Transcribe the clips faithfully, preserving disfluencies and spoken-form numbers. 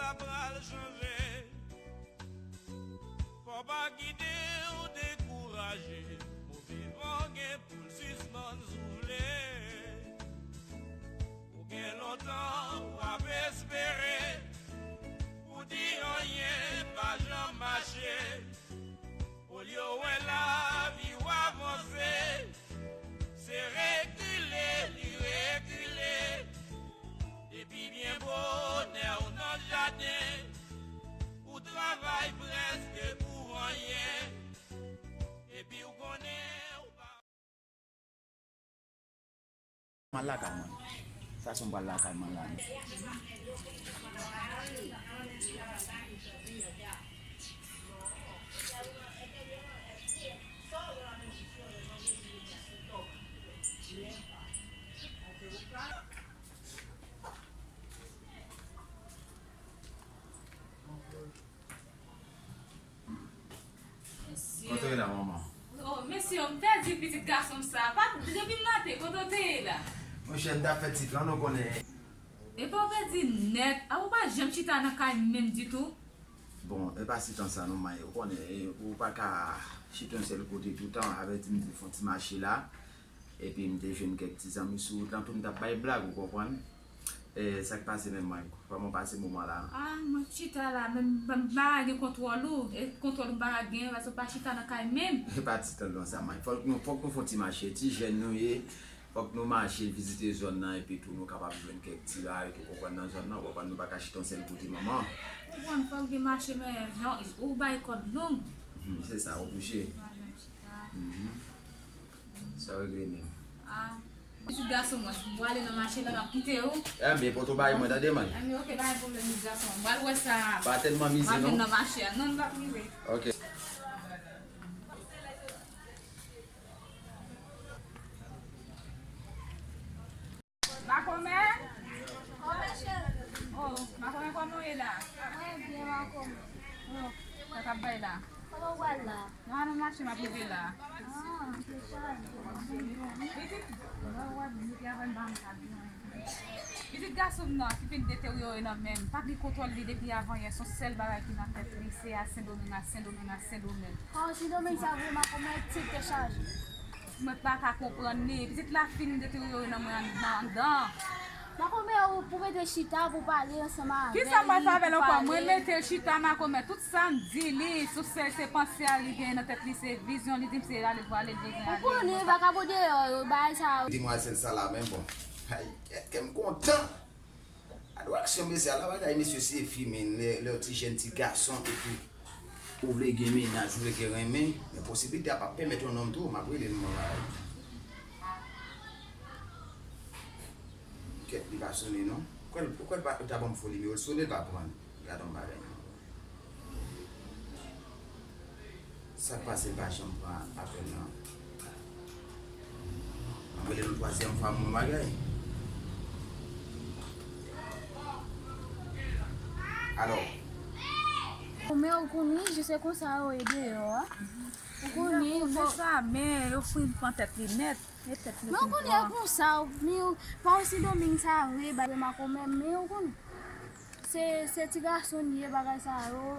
Sa pral chanje. Fò pa kite w dekouraje. Move van gen pou l sispann soufle. Ou gen lontan w ap espere. Ou di anyen pa janm mache. Olye w wè lavi w avanse, se rekile li rekile. Depi byen bonè w nan jaden, ou travay prèske pou anyen. Epi w konnen w pa M al lakay mwen. Sa se m pral lakay mwen la. Kote w ye la, manman? Oh, mesye, m pèdi pitit gason m sa. Pa, depi m maten, kote w te ye la? Monchè, m t ap fè ti flan, nou konnen. Epa w pèdi nèt. A, ou pa janm chita nan kay menm ditou? Bon, e pa si tan sa non, may. Ou konnen, e, ou pa ka chita yon sèl kote toutan. Avèti m di fè yon ti mache la. Epi m te jwenn kèk ti zanmi sou wout lan tou, m t ap bay blag, ou konprann? E, sa k pase menm, mwen? Kòman w pase moman la? A, mwen chita la, men m pa gen kontwòl ou. E kontwòl ou m pa ka gen, paske w pa chita nan kay menm. E pa ti tandans sa, mwen. Fòk nou, fòk nou fè yon ti mache. Ti jèn nou ye. Fòk nou mache, vizite zòn nan, epi tou nou kapab jwenn kèk ti bagay, ou konprann, nan zòn nan. Ou konprann, nou pa ka chita yon sèl kote, manman. Ou konprann, fòk gen mache, men jan, ou bay kòd long. Hmm, se sa, oblije. Pa janm chita. Mhm. Sa w regle menm? A. Pitit gason mwen, m pwale nan mache la, m ap kite w. Enben, poto bay mwen, tande mwen. Enben, oke, pa gen pwoblèm, pitit gason mwen. M pral wè sa. Pa tèlman mize, non. M ap vin nan mache a. Non, m p ap mize. Oke. Makomè? Wi, cheri. Oh, makomè, kòman w ye la? Mwen byen, makomè. Oh, sa k ap bay la? Kòman w pral la? Nan, nan mache, m ap rive la. Ah, se sa. Pitit, lè w ap di ke avè m pa m ka di anyen. Pitit gason m nan, ki fin deteryore nan men m, pa gen kontwòl li depi avanyè, se yon sèl bagay ki nan tèt li, se a Sendomeng, a Sendomeng, a Sendomeng. Ah, Sendomeng sa vre, makomè, tèt te chaje. Mwen pa ka konprann li. Pitit la fin deteryore nan mwen an-, nan anndan. Makomè, ou pou mete chita pou pale ansanm avè li. Kisa m pral fè avè l ankò? Mwen mete l chita, makomè. Tout sa m di li, sou sèl se panse a li gen nan tèt li, se vizyon li di m se ale pou ale, l bezwen ale. Ou konnen, vakabon deyò yo, bagay sa yo. Demwazèl sa la, men bon. Ay, kèt, kè m kontan. Adoraksyon, mesye, ala bagay, mesye, se fi, men lè, lè yon ti jèn ti gason, epi ou vle gen mennaj, ou vle gen renmen, men posiblite a p ap pèmèt yon nonm tou, m ap rele l, mwen, bagay. Kèt, li pa sonnen, non. Ou kwè l, ou kwè l pa, ou ta ban m fo nimewo l, sonnen, l pa pran. Gade yon bagay. Sa k pase, l pa janm pran apèl lan? Mwen rele l yon twazyèm fwa, m wè bagay. Alò. Men ou konnen, je se konsa yo ye deyò a. Ou konnen, men sa, men yo fin pran tèt li nèt. Men ou konnen, e konsa, men pa osi Domeng sa vre, bagay makomè, men ou konnen. Se, se ti gason li ye, bagay sa yo.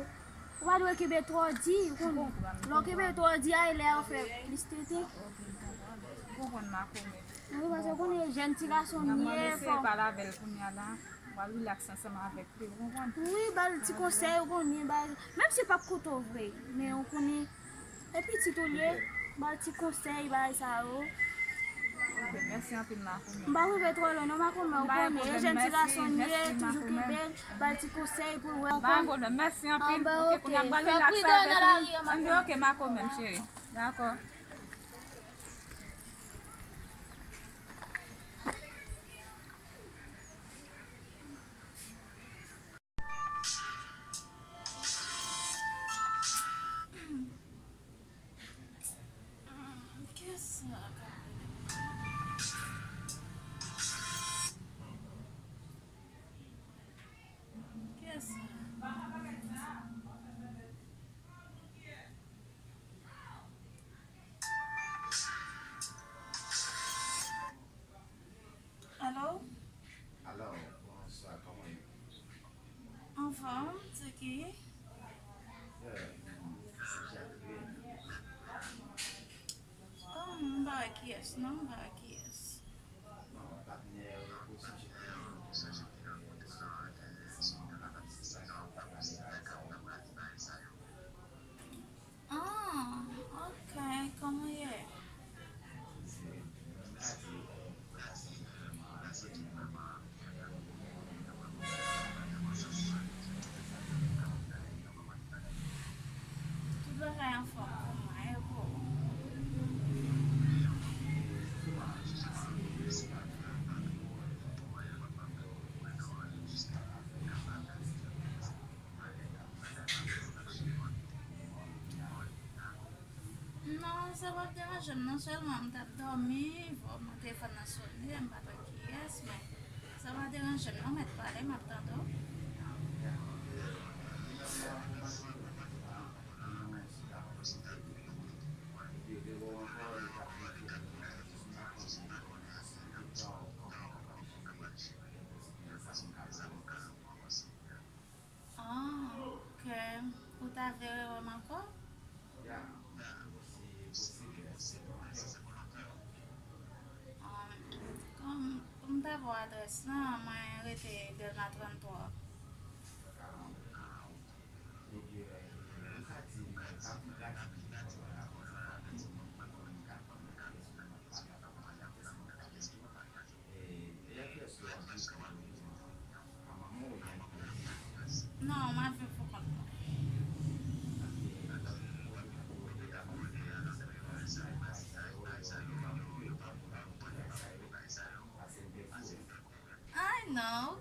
Ou pa dwe kenbe twò di, ou konnen. Lè w kenbe twò di a, e lè yo fè plis tete. Ou konprann, makomè. Wi, paske ou konnen jèn ti gason li ye, fò. N ap eseye pale avè l kounye a la. W a rilaks ansanm avèk li, ou konprann? Wi, ba l ti konsèy, ou konnen, ba l, menm si l p ap koute w vre, men ou konnen, e pitit ou l ye, ba l ti konsèy, bagay sa yo. Ok, mèsi anpil, makomè. M p ap rive twò lwen non, makomè, ou konnen, e jèn ti gason li ye, toujou kenbe l, ba l ti konsèy pou l wè. Pa gen pwoblèm, mèsi anpil. Ok, kounye a m pral rilaks avèk li. Anben, ok, makomè, m cheri. Dakò. Ki? Oh, m pa wè kiyès, non, m pa wè kiyès. Ah, ok, kòman w ye? Tout bagay anfòm pou mwen, e pou ou? Non, sa p ap deranje m non, sèlman m t ap dòmi, m te telefòn nan sone, m pa t wè kiyès, men sa pa deranje m non, mèt pale, m ap tande w. Ah, ok. Ou ta vle rewè m ankò? Ah, kòm pou m ta ba w adrès lan, mwen rete Dèlma tranntwa. Non, m ap viv pou kont mwen. Ay non,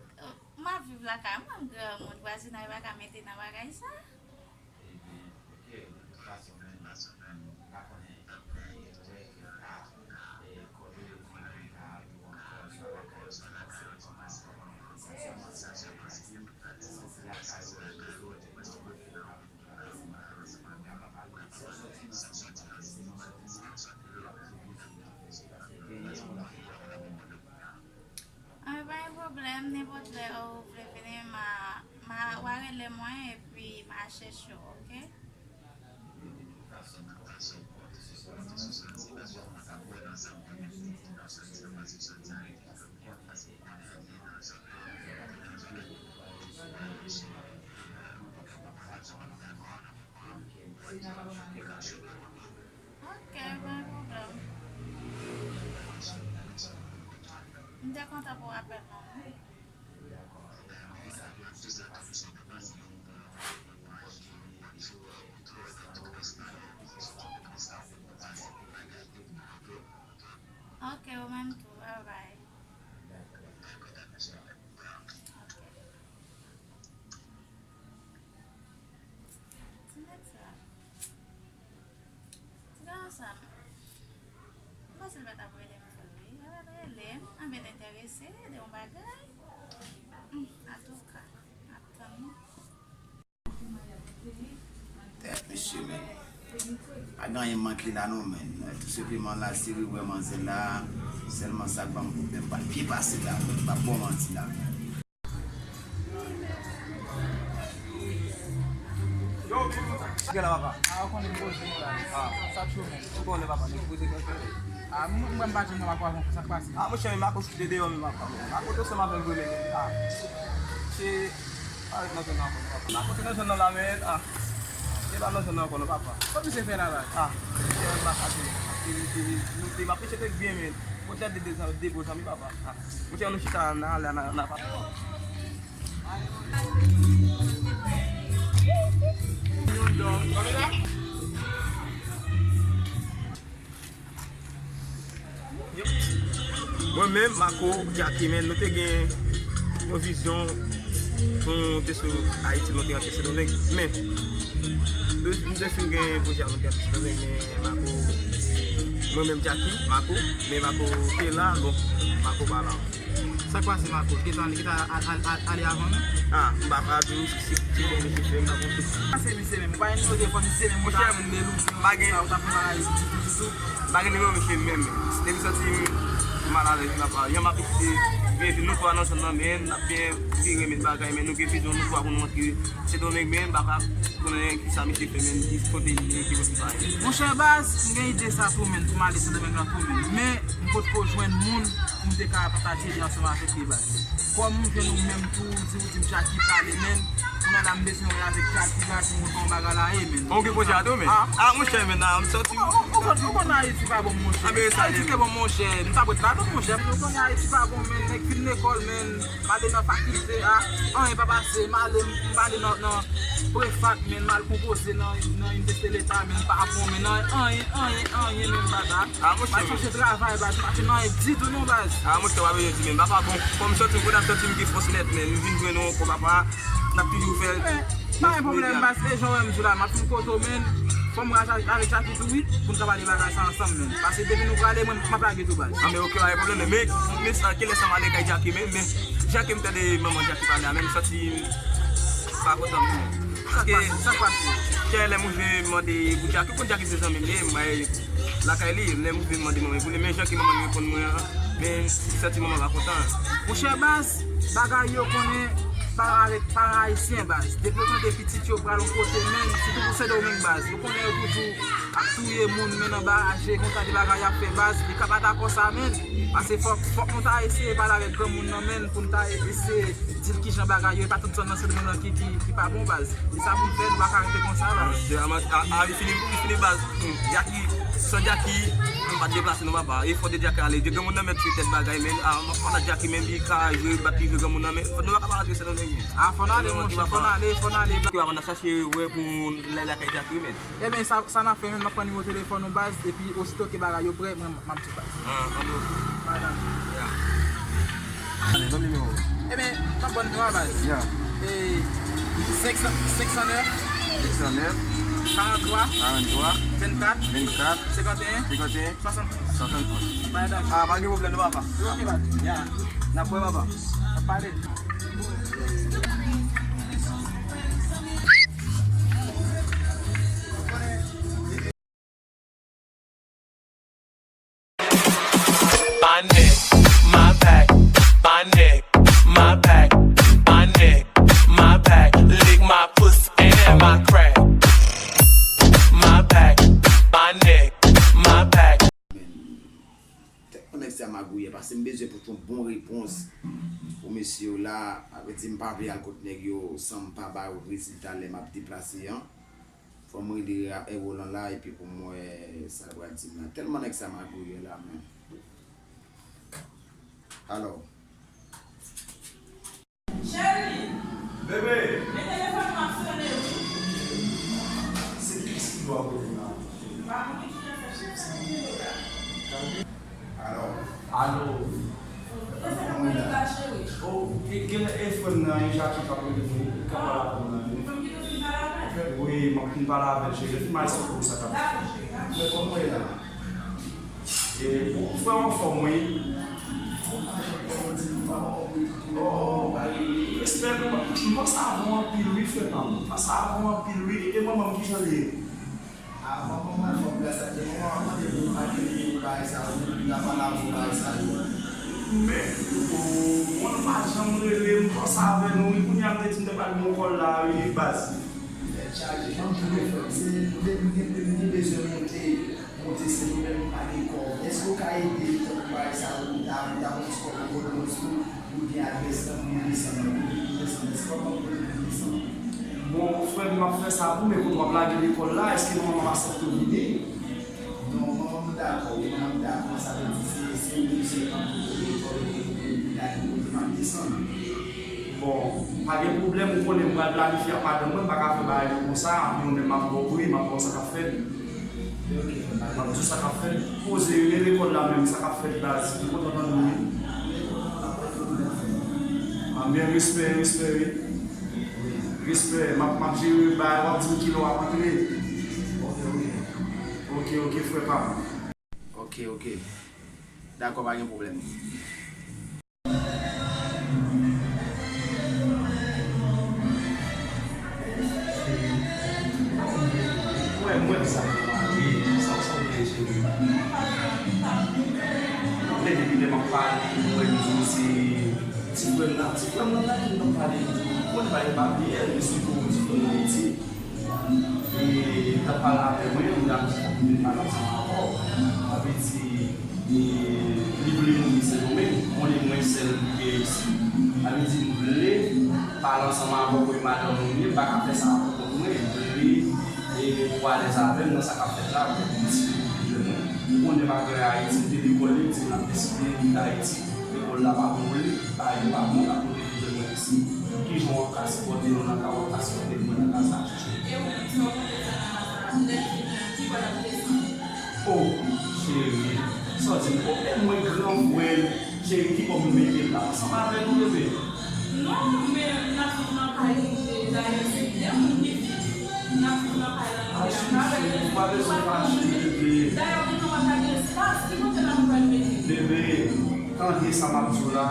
m ap viv lakay mwen, m granmoun, vwazinay pa ka mete nan bagay sa. Ah, pa gen pwoblèm, nenpòt lè ou vle vini, m a, m a, w a rele mwen, epi m a chèche w, ok? Ok, pa gen pwoblèm. M te kontan pou apèl lan wi. Ok, ou menm tou, bye bye. Ok. Ti nèg sa. Ti gason sa, m panse l pa t ap rele m vre wi. L pa t rele m, anben l enterese de yon bagay. Hmm, antouka, m ap tann li. Tèt mesye, men. Pa gen anyen manke la non, men. Tou senpleman la, se rewè manzè la. Sèlman sa k ban m pwoblèm, m pral byen pase la, men. M p ap ba w manti la, men. Gen la, papa. Ah, ou konnen m poze la. Ah. Sa chou, men. Ou konnen, papa, nèg poze kèk. Ah, m, m, m pa janm wè Mako avan, sa k pase? Ah, monchè, men Mako site deyò, men papa. Mako te ansanm avè m vre, men, ah. Se, pa ret nan zòn nan ankò, papa. Mako te nan zòn nan la, men, ah. Li pa nan zòn nan ankò, non, papa. Sa misye fè la, la? Ah, misye pa fasil. Li, li, li, li, li, m ap pèse tèt byen, men. Poutèt de, de, de bon zanmi, papa. Ah, monchè, nou chita, n a ale, n a, n a. Mwen menm, Mako, Jacky, men nou te gen yon vizyon pou nou te sou Ayiti, nou te rantre Sendomeng. Men, nou, nou te fin gen pwojè a, nou te rantre Sendomeng, men Mako, mwen menm, Jacky, Mako, men Mako te la, bon, Mako pa la. Sa k pase, Mako? Gentan, gentan al, al, al, ale avan nou? Ah, m pa, pa di w si, si, si bon misye fè m, pa bon. Sa se misye menm, ou pa gen nimewo telefòn misye menm, ou ta rele l, ou pa gen, ou ta fè bagay ditou, ditou. M pa gen nimewo misye menm. Depi soti m mal alèz, m pa pale. Yon m ap kite. Byen vin nou twa nan zòn nan, men n ap byen vire, men bagay, men nou gen vizyon nou twa pou nou antre Sendomeng, men m pa ka konnen kisa misye fè, men ki kote li ye, ki kote li pa ye. Monchè baz, m gen ide sa tou, men, pou m ale Sendomeng nan tou, men. Men, m potko jwenn moun pou m te ka pataje li ansanm avèk li, baz. Kòm m jwenn ou menm tou, ou di, ou di m Jacky pale, men, kounye a la m bezwen wè avèk Jacky, baz, pou m wè kòman bagay la ye, men. Ou gen pwojè a tou, men? Ah, monchè, men, nan, m santi. Ou konn, ou konn Ayiti pa bon, monchè. Ayiti te bon, monchè. M t ap ret la tou, monchè. Ou konn Ayiti pa bon, men, nèg fin lekòl, men. M ale nan fakilte a, anyen pa pase, m ale, m ale nan, nan prefak, men m al konpoze nan, nan inivèsite leta, men m pa bon, men nan anyen, anyen, anyen, men m pa ta. Ah, monchè, m pa chèche travay, baz, m pa chèche nan anyen ditou non, baz. Ah, monchè, w ap di, men m pa bon. Kòm m santi m konn ap santi m gen fòs nèt, men m vin jwenn ou ankò, papa, n ap toujou fè. Pa gen pwoblèm, baz, e jan w wè m di w la, m ap fin kote w, men fò m rache avèk Jacky tou, wi, pou n ka pale bagay sa ansanm, men. Paske depi nou prale, mwen, m ap lage tou, baz. Ah, men oke, pa gen pwoblèm, men, men, men sa, kilè sa m ale kay Jacky, men, men, Jacky, m tande manman Jacky pale a, men m santi m pa kontan, men. Paske, sa k pase? Kè lè m rive mande pou Jacky, konn Jacky se zanmi m ye, m bay lakay li, lè m rive mande manman pou li, men jan ke manman li reponn mwen an, men m santi manman pa kontan. Monchè baz, bagay yo konnen paran avèk paran ayisyen baz. Depi yo tande pitit yo pral yon kote, men, sitou pou Sendomeng baz. Yo konnen yo toujou ap touye moun, men nan baraje, konsa de bagay y ap fè baz. Li ka pa dakò sa, men. Paske fòk, fòk nou ta eseye pale avèk granmoun nan, men, pou n ta eseye di l kijan bagay yo, e pa tout zòn nan Sendomeng nan ki, ki, ki pa bon baz. E sa pou n fè, nou pa ka rete konsa la. Ah, monchè, a, a, a, li fini, li fini baz. Hmm, Jacky, san Jacky, m pa t deplase non papa. E fò de Jacky ale. Granmoun nan mèt sou tèt bagay, men, a, m ap pale Jacky, men li ka jwe, bat li jwe granmoun nan, men fò nou pa ka pa adrese nan nèg. Ah, fò n ale, monchè, fò n ale, fò n ale. Ki w ap chache wè pou lè lakay Jacky, men. Ebyen, sa, sa n ap fè, men, m ap pran nimewo telefòn ou baz, epi osito ke bagay yo prè, mwen, m ap di baz. Ah, anben. Madanm. Ya. Anben, ban m nimewo. Ebyen, m ap ban nimewo a baz. Ya. E, senk san, senk san nèf. Senk san nèf. Karant twa. Karant twa. Vennkat. Vennkat. Senkanteyen. Senkanteyen. Swasannonz. Swasannonz. Madanm. Ah, pa gen pwoblèm non papa. Yo, ok, baz. Ya. N ap wè papa. N ap pale. My neck, my back, my neck, my back, my neck, my back. Lick my pussy and my crack. My back, my neck, my back. Tèt mwen nèg sa magouye, paske m bezwen pote yon bon repons pou mesye yo la. Sa vle di m pa vle al kot nèg yo san m pa ba yo rezilta lè m ap deplase an. Fò m rele Roland la epi pou m wè sa l pral di m la. Tèlman nèg sa magouye la, men. Alò. Cheri! Bebe! Men telefòn nan ap sonnen wi. Se kiyès ki dwe ap rele la? Pa mouri ki nan fè chèf sa ki rele la. Alo? Alo? Kòman w ye la, cheri? Oh, gen, gen e frè m nan, e Jacky k ap rele m wi, li ka pale avè m nan wi. Ou menm ki te fin pale avè l? Wi, m ap fin pale avè l, cheri. Li fin mal sou kou sa k ap. Dakò, cheri, dakò. Men kòman w ye la? E, bon, frè m anfòm wi. Oh, respè, m panse avè w anpil wi, frè pa m. M panse avè w anpil wi. E manman m, kijan l ye? Ah, manman m anfòm, gras a Dye. Manman m ap mande pou bagay sa yo, pou bagay sa yo. Men, oh, mwen pa janm rele, m panse avè nou wi. Kounye a m te di m te pral gen yon kòl la wi, baz. Tèt chaje, manman m, frè m, se, m te, m te, m te bezwen monte. Monte se nou menm nou pa gen kòb. Èske w ka ede tankou bagay sa yo, pou ta, pou ta pran ti kòb nan Pòtoprens tou, pou gen adrès lan, pou nou desann nan, pou nou desann nan. Èske w ap ban m pwoblèm pou nou desann? Bon, frè m, m ap fè sa pou, men kote w ap lage lekòl la, èske manman w aksepte w vini? Non, manman m dakò, wi, manman m dakò, sa vle di se, se ou menm ki ap pote lekòl, pou nou lage kote m ap desann. Bon, pa gen pwoblèm, ou konnen m pral planifye ak madanm mwen, m pa ka fè bagay yo konsa, men ou menm m ap ba w pri, m ap ba w sa k ap fèt. M ap di w sa k ap fèt. Poze wi, e lekòl la menm, sa k ap fèt baz? M kontan tande w wi. Anben, respè, respè wi. Respè, m ap, m ap jere bagay, w ap di m kilè w ap antre. Ok, ok, frè pa m. Ok, ok. Dakò, pa gen pwoblèm. Mwen, mwen sa, sa, sa w gen, cheri. Depi lè m ap pale, mwen di w se ti frè m nan. Ti frè m nan, nan ki m t ap pale, m di w, bon, li pa, li pa bliye, li sou kou ti frè m nan iti. E l t ap pale avè mwen, m t ap di fòk m vin pale ansanm avè w. Sa vle di, e, li vle mouri Sendomeng, konnen mwen sèl li gen isi. Sa vle di, m vle pale ansanm avè w, kote madanm ou ye, m pa ka fè sa pou kont mwen, m vle, e, ou alèz avè m nan sa k ap fèt la, pou m di, ou konnen pa gen Ayiti, m te lekòl, li di m ap deside kite Ayiti. Lekòl la pa bon pou li, bagay yo pa bon, la pou li jwenn mwen isi. Kijan w ap ka sipòte nou nan ka w ap ka sipòte mwen nan ka sa? E ou menm, sa w konte fè nan ka sa? Lè l vini an, ki bò l ap desann? O, cheri, sa w di m? O, e mwen gran frè l, cheri, ki bò pou m mete l la? Ansanm avè nou, bebe. Non, men n ap viv nan kay nou, dayè se de moun ki viv. N ap viv nan kay la, nou gen avè l. Ou pa bezwen fache, bebe. Dayè, ou gentan wè pa gen espas, ki kote la nou pral mete l? Bebe, tande sa m ap di w la.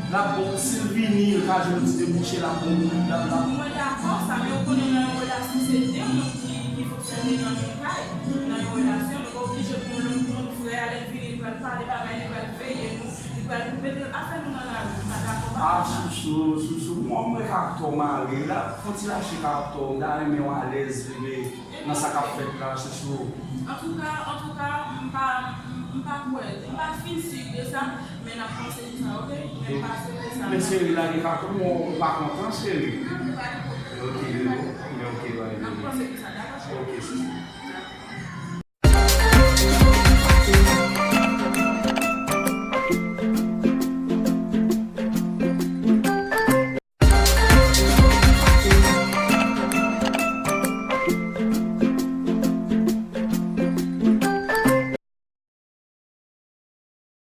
L ap bon, si l vini, l ka jwenn yon ti debouche, l ap bon pou li, l ap, l ap. Mwen dakò sa, men ou konnen nan yon relasyon se de moun ki, ki fonksyone nan yon kay, nan yon relasyon, nou pa oblije pou yon lòt moun frè a lè l vini, li pral pale bagay, li pral veye nou, li pral mete afè nou nan lari, nou pa dakò pa. Ah, chouchou, chouchou, mwen, mwen kaktè w mare, l ap fon ti lache kaktè w, m ta renmen w alèz, bebe. Nan sa k ap fèt la, chouchou. Antouka, antouka, m pa, m, m pa kwè, m pa fin si de sa, men n ap panse pou sa, oke? Men m pa swete sa. Men cheri, lage katon, ou pa kontan, cheri? Non, men pa gen pwoblèm. Ok, bebe. Men ok, bye, bebe. N ap panse pou sa, dakò, cheri? Ok, chouchou.